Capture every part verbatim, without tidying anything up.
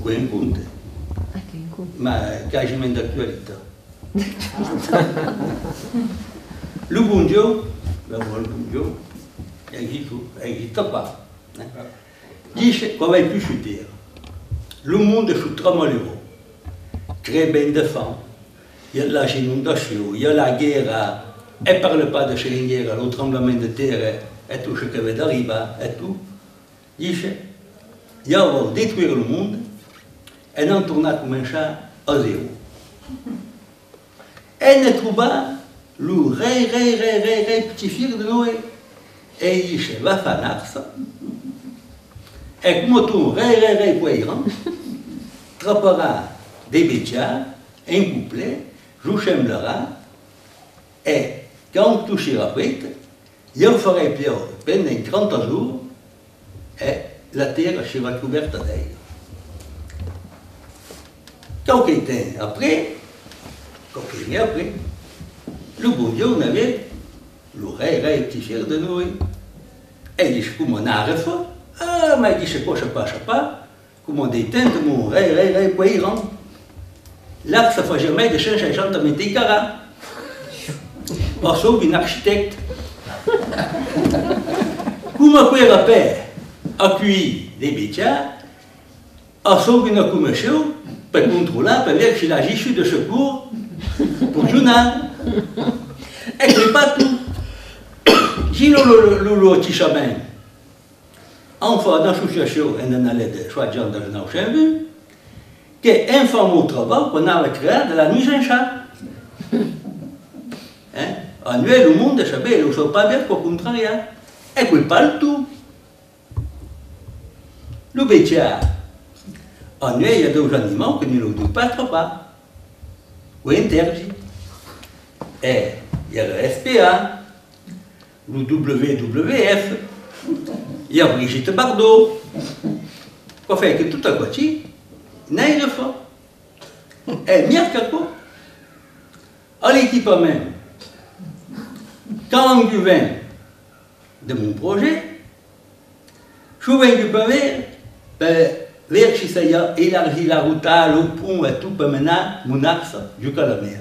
Un conte. Ah, qu'es un conte. Mas quasiment d'actualitat. Lo Bon Dieu, lo Bon Dieu, exista, exista pas, hein. Dice qu'avetz pus sus tèrra. Lo monde se trama malurós. Crèban de fam. I a las inondacions, i a la guèrra, e parle pas de se la guèrra, lo tremblament de tèrra, e tot ce que ven d'arribar, e tot. Dice, ieu vau detruire lo monde e n'an tornar començar a zèro. E ne troba lo rei, rei, rei, rei, rei petit-filh de Noé. E dice, va far n'arca. E coma ton rei, rei, rei poiran, traparà de bestias, un cople, zo semblarà, e quand tot serà prèt, ieu farai plòure pendent trenta jorns e la tèrra serà cobèrta d'aiga. Quauque temps après, quauques mes après, lo Bon Dieu n'avetz lo rei, rei petit-filh de Noé. E dice, coma n'arca? Ah, mas dice, aquò se passa pas. Coma de temps, mon rei, rei, rei poiran, l'arca fasiá mai de cent seissanta mètres carrats. Açò un arquitècte. Coma aquò èra per aculhir de bestias, açò una comission per controlar, per veire si las issues de secours podián anar. E aquò es pas tot. Dins lo, lo, lo, lo lotissament, an fach una associacion en un alèt de soixante-dix-neuf cent vingt, que en fach un trabalh qu'anava crear de la nuisance. Hein? Anuèit lo monde, sabètz, lo sap pas ben quò contrariar. E aquò es pas tot. Lo bestiar, anuèit i a daus animaus que ne lo deu pas trapar. Aquò es interdit. E i a la S P A, lo W W F, i a Brigitte Bardot. Aquò fai que tot aquò aquí n'es de fach. E mièlhs qu'aquò, a l'equipament, quand algú ven de mon projècte, sovent que per veire, per veire si saliá elargir la rota, lo pont e tot per menar mon arca jusc'a la mer.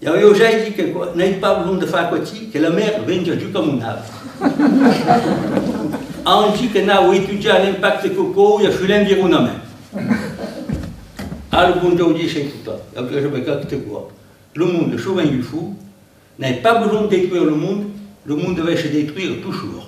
Ieu, ieu ai dit que aquò, n'ai pas besonh de far aquò aquí, que la mer venja jusc'a mon arca. An dit que anava estudiar l'impacte qu'aquò auriá sus l'environament. Ah, lo Bon Dieu ditz, escota, ieu que sabe qu'aquò, lo monde sovent lo fau, n'ai pas besonh de detruire lo monde, lo monde va se detruire tot sol.